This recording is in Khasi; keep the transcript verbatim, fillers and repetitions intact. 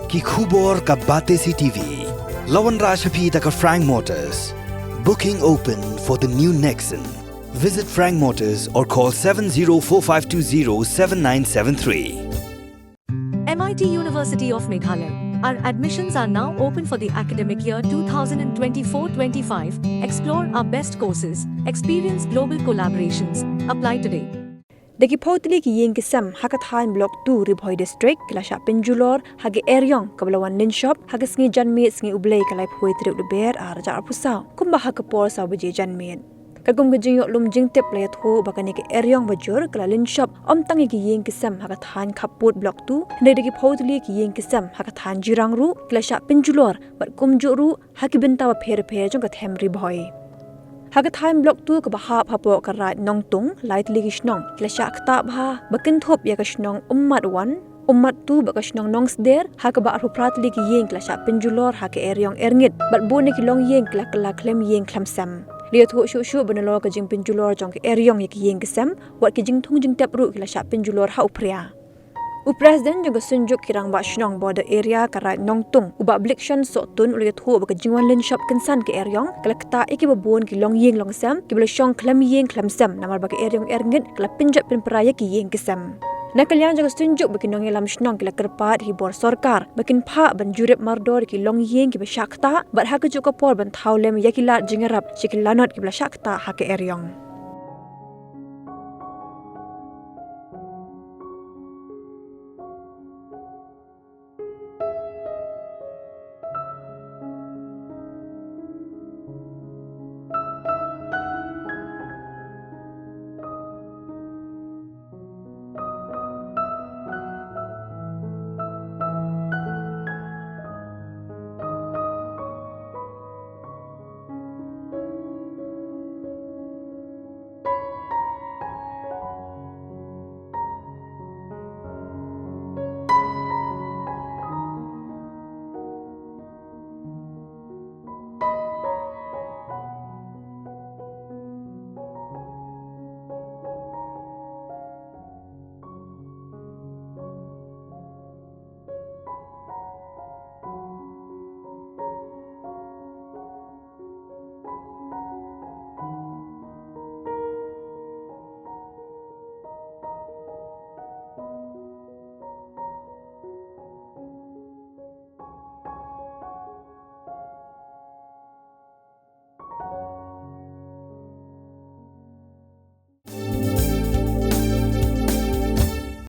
Ki khubor ka Batesi TV. La wanrah sha phi da ka Frank Motors. Booking open for the new Nexon. Visit Frank Motors or call seven zero four five two zero seven nine seven three. M I T University of Meghalaya. Our admissions are now open for the academic year twenty twenty-four twenty-five. Explore our best courses, experience global collaborations. Apply today. Da ki phew tylli ki ïing ki sem ha ka thaiñ Block two, Ri Bhoi District, ki la shah pynjulor ha ka eriong kaba la wan lynshop ha ka sngi janmiet, sngi U Blei, ka laiphew tarik Lber arhajar arphew saw, kumba ha ka por saw baje janmiet. Katkum ka jingïoh lum jingtip, la ïathuh ba kane ka eriong bajur ka la lynshop ym tang ïa ki ïing ki sem ha ka thaiñ Khappud Block two, hynrei da ki phew tylli ki ïing ki sem ha ka thaiñ Jirang ruh ki la shah pynjulor, bad kumjuh ruh ha ki bynta bapher bapher jong ka them Ri Bhoi. Ha ka thaiñ Block two kaba hap hapoh ka Raid Nongtung, lai tylli ki shnong ki la shah ktah bha, ba kynthup ïa ka shnong Ummat one, Ummat two bad ka shnong Nongsder, ha kaba arphew phra tylli ki ïing ki la shah pynjulor ha ka eriong erngit, bad bun na ki longïing ki la kylla khlem ïing khlem sem. La ïathuh shuh shuh ba nalor ka jingpynjulor jong ka eriong ïa ki ïing ki sem, wat ki jingthung jingtep ruh ki la shah pynjulor ha u phria. U President jong ka Synjuk ki Rangbah Shnong Border Area ka Raid Nongtung, u Bah Blikshon Sohtun, u la ïathuh ba ka jingwan lynshop kynsan ka eriong ka la ktah ïa kiba bun ki longïing longsem kiba la shong khlem ïing khlem sem, namar ba ka eriong erngit ka la pynjot pynpra ïa ki ïing ki sem. Na ka liang jong ka Synjuk, ba ki nongïalam shnong ki la kyrpad ïa ki bor sorkar ba kin phah ban jurip mardor ïa ki longïing kiba shah ktah, bad ha kajuh ka por ban thaw lem ïa ki lad jingïarap sha ki lanot kiba la shah ktah ha ka eriong.